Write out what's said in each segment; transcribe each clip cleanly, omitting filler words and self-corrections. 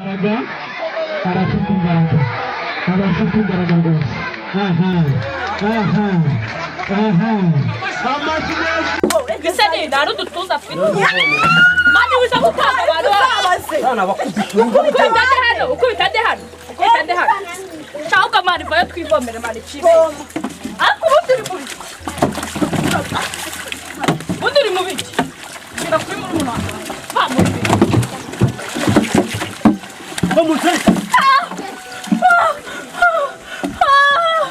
Imbaraga, arafite imbaraga, arafite imbaraga rwose. Aha, aha, aha, amashyi menshi. Bisa ni nta n'udutuza afite, man. Wiza gutanga abantu. Ukubita nde hano? Ukubita nde hano? Ukubita nde hano? Cyangwa, man, vayo twivomere, man, icime. Ariko ubundi uri mu biki? Ubundi uri mu biki? Shyira kuri murumuna wawe, va mu biki.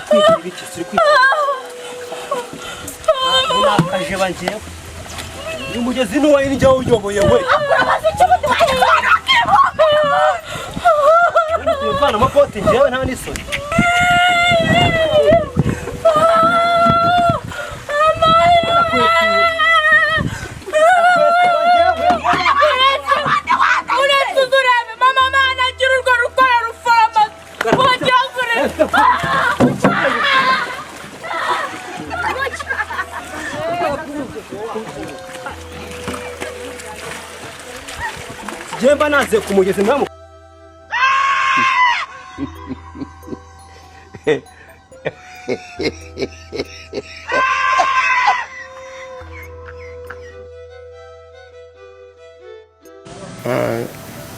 Kwita ibiki? Turi kwita nakajeba njyewe. Uyu mugezi ni uwawe, njyewe uyoboye we. Urabaza icyo ubundi wajya. Mvana amakoti njyewe, nta n'isoni. Uretse uzurebe mama, mana, agira urwo rukora ruforoma wagira ngo uretse. Njyewe mba naze ku mugezi mwamu.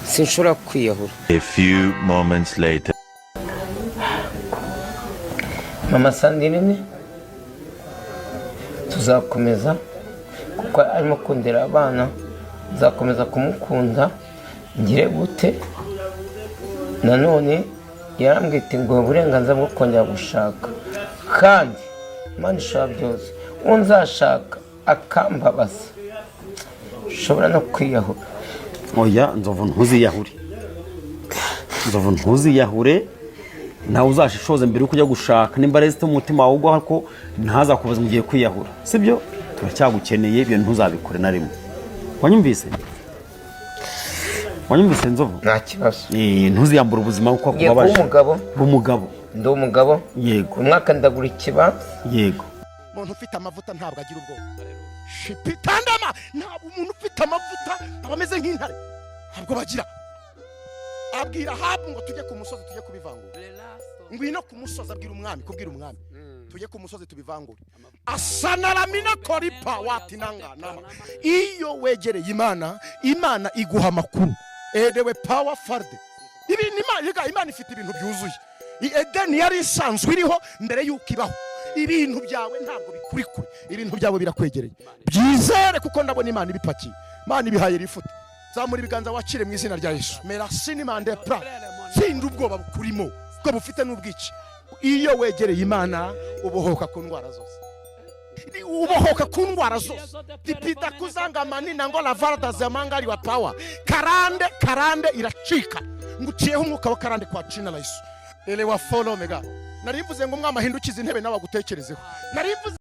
Sinshobora kwiyahura. A few moments later. Mama Sandrine tuzakomeza, kuko arimo kundera abana, nzakomeza kumukunda. Ngire gute? Nanone yarambwiye ati ngo uburenganzira bwo kongera gushaka, kandi Imana ishobora byose. Uwo nzashaka akambabaza, ushobora no kwiyahura. Oya Nzovu, ntuziyahure. Nzovu, ntuziyahure. Nawe uzashishoze mbere yuko ujya gushaka, nimba ari umutima wawe ugwaho ko ntazakubaza mu gihe kwiyahura sibyo. Turacyagukeneye, ibyo ntuzabikore na rimwe. Wanyumvise? Wanyumvise, Nzovu? Nta kibazo. Ntuziyambure ubuzima kuko Ngiye kuba akubabaje. umugabo. Umugabo. Ndi umugabo. Yego. Umwaka ndagura ikibanza. Yego. Umuntu ufite amavuta ntabwo agira ubwoba. Shipitandama, ntabwo umuntu ufite amavuta aba ameze nk'intare, ntabwo bagira. Abwira Ahabu ngo tujye ku musozi, tujye kubivangura. Ngwino ku musozi, abwira umwami, kubwira umwami, tujye ku musozi tubivangure. Asanaramina koripa watinanga nama. Iyo wegereye Imana, Imana iguha amakuru. Edewe power farde ibintu Imana rega, Imana ifite ibintu byuzuye. Edeni yari isanzwe iriho mbere y'uko ibaho. Ibintu byawe ntabwo bikuri kure, ibintu byawe birakwegereye. Byizere, kuko ndabona Imana ibipakiye, Imana ibihaye rifute. Zamura ibiganza wakire mu izina rya Yesu. Merasini mande pra tsinda ubwoba bukurimo, ubwo bufite n'ubwici. Iyo wegereye Imana ubohoka ku ndwara zose, ubohoka ku ndwara zose. Dipita kuzanga manina ngo lavarda zamangali wa power karande, karande iracika. Nguciyeho umwuka wa karande kwa jina la Yesu. Elewa follow mega. Nari mvuze ngo umwami ahindukize intebe nawe agutekerezeho. Nari mvuze.